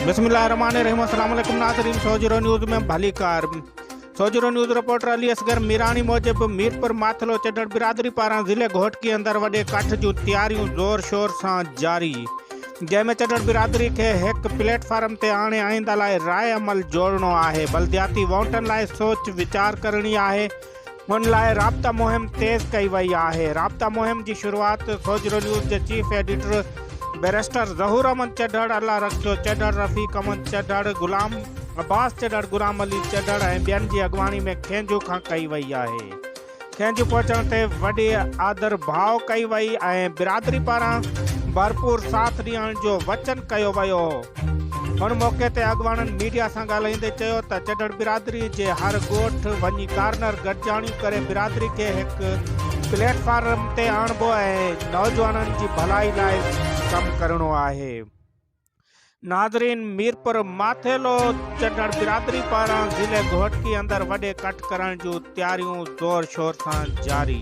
بسم الله الرحمن الرحيم السلام عليڪم ناظرين سوجهرو نيوز ۾ ڀليڪار سوجهرو نيوز رپورٽر علي اصغر ميراڻي موجب ميرپور ماٿلو چڍڙ برادري پاران ضلعي گهوٽڪي اندر وڏي ڪٺ جون تياريون زور شور سان جاري جنهن ۾ چڍڙ برادري کي هڪ پليٽ فارم تي آڻي آئنده لاء راء عمل جوڙڻو آهي بلدياتي وونٽن لاء سوچ ويچار ڪرڻي آهي ان لاء رابطا مهم تيز ڪئي وئي آهي. رابطا مهم جي شروعات سوجهرو نيوز جي chief editor barrister Zahoor Ahmed Chadhar, Allah Rakhio Chadhar, Rafiq Ahmed Chadhar, Ghulam Abbas Chadhar, Ghulam Ali Chadhar ۽ ٻين جي اڳواڻي ۾ کينجهو کان ڪئي وئي آهي. کينجهو پهچڻ تي وڏي آڌر ڀاء ڪئي وئي ۽ برادري پاران ڀرپور ساٿ ڏيڻ جو وچن ڪيو ويو. ان موقعي تي اڳواڻن ميڊيا سان ڳالهائيندي چيو ته چڍڙ برادري جي هر ڳوٺ وڃي ڪارنر گڏجاڻيون ڪري برادري کي هڪ پليٽ فارم تي آڻبو ۽ نوجوانن جي ڀلائي لاء ڪم ڪرڻو آهي. ناظرين ميرپور ماٿيلو چڍڙ برادري پاران ضلعي گهوٽڪي اندر وڏي ڪٺ ڪرڻ جون تياريون زور شور سان جاري.